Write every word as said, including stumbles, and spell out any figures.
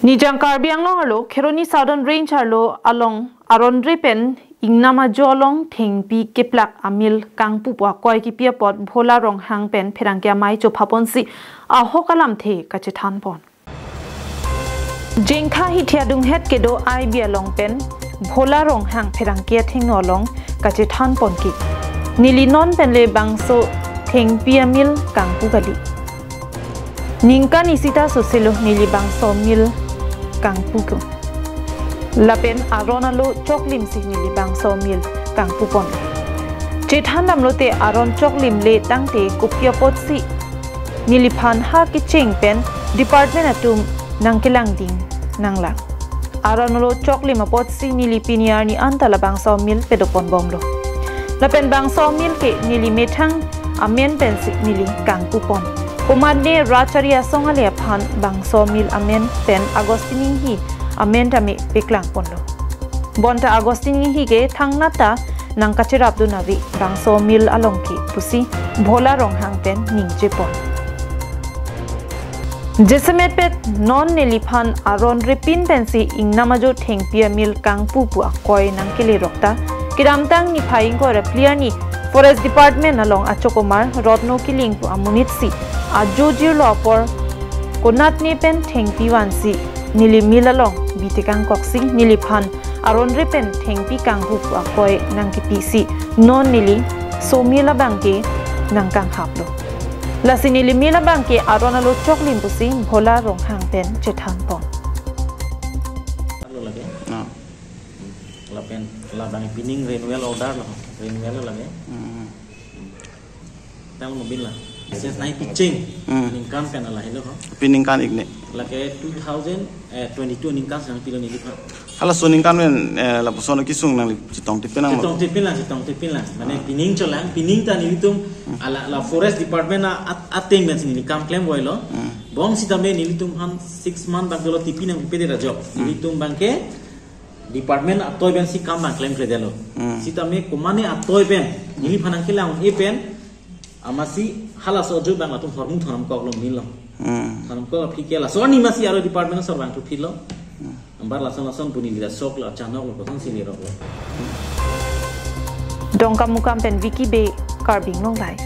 Nijang Karbi Anglong arlo Kheroni Southern Range arlo along aron re pen ingnam ajo along thengpi keplak amil kangpu pu akoi kipi apot Bhola Ronghang pen pherangke amei chophaponsi ahok alamthe kachethanpon. Jengkha Hithi adunghet kedo I B along pen Bhola Ronghang pherangke athengno along kachethanpon ke, neli non pen le bangso thengpi amil kangpu kali. Ningkan isi ta soselo neli bangso amil kangpu ke. Lapen aron alo choklimsi neli bangso amil kangpupon. Chethan damlote aron choklim le tangte kopi apotsi neliphan ha kecheng pen department atum nangkelangding nanglang. Aron alo choklim apotsi neli pini arni anta labangso amil pedoponbomlo. Lapen bangso amil ke neli methang amen pensi neli kangpupon. Komatne Rachari Asong ale aphan bangso amil amen pen Augustine Inghi amen tame peklangponlo. Bonta Augustine Inghi ke thangnat ta nangkacherapdun ave bangso amil along ke pusi Bhola Ronghang pen ningjepon. Jasemet pet non neliphan aron repin pensi ingnam ajo thengpi amil kangpu pu akoi nangkelerok ta, kedamtang niphai ingkoi ra phli arni Forest Department along achokomar Rotno Killing pu amonitsi ajo jirlo apor konatne pen thengpi vansi neli amil along bitekangkoksi neliphan aron re pen thengpi kangpu pu akoi nangkipisi non neli so amil abangke nangkanghaplo. Lasi neli amil abangke aron alo choklim pusi Bhola Ronghang pen chethanpon. Lo lake. Ah. Lapen labang pining renewal order lo. Renewal lo lake. Hmm. Tang mo bin la. License nangpicheng. Hmm. Ningkan pen lahelo ho. Pi ningkan ik ne. Lake two thousand twenty-two ningkan si nangpilo neliphan. Halaso aningkan pen, eh, lapuson kesung nangli chetongtipin nang. Chetongtipin lang, chetongtipin lang. Mane pining cholang, pining ta nelitum ala la Forest Department a, at, ateng pensi neli kam klemvoilo. Hmm. Bonsitame nelitum aphan six month abang dolo tipi nangpipede ra jok. Hmm. Nelitum abangke department atoi pensi kam abang klemkledetlo. Hmm. Sitame komane atoi pen neliphan nangkelang-un-e pen amatsi halaso ajo abang latum hormu thanam koklo milo. Hmm. Thanam kok aphi ke laso arni amatsi aro department asor abang thuphitlo. Hmm. Anpar lason lason pu neli ta sok lo, achanok lo, kosonsi leroklo. Dongkamukam pen Vicky Bey, Karbi Anglong Live.